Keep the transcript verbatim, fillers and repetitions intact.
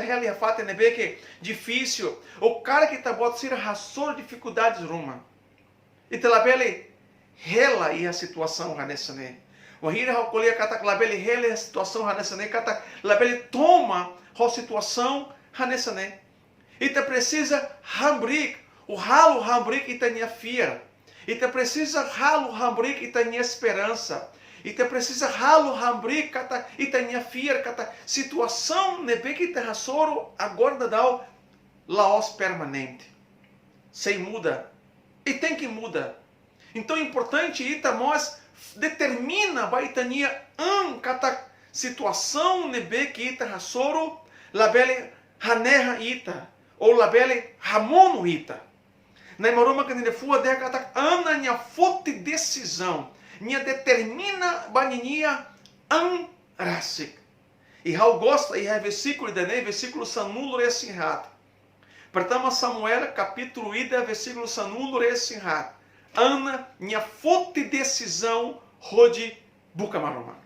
hela iha fatin ne'ebé ke difisil, ou karik ita-boot sira hasoru difikuldades ruma, ita labele hela iha situasaun hanesan ne'e. Wainhira ha'u ko'alia katak labele hela iha situasaun hanesan ne'e, katak labele toman ho situasaun hanesan ne'e. Ita presiza hamriik, ou halo hamriik ita-nia fiar. Ita presiza halo hamriik ita-nia esperansa. Ita presiza halo hamriik katak ita-nia fiar katak situasaun ne'ebé ke ita hasoru agora daudaun la'ós permanente. Sei muda. I tenke muda. Entaun, importante ita mós determina ba ita-nia an katak situasaun ne'ebé ke ita hasoru labele hanehan ita, ou labele hamonu ita. Na'i Maromak nia liafuan dehan katak Ana nia foti desizaun, nia determina ba ninia an rasik. I ha'u gosta iha versíkulu ida-ne'e, versíkulu sanulu-resin-haat. Pertama Samuel, kapítulu ida, versíkulu sanulu-resin-haat. Ana nia foti desizaun hodi buka Maromak.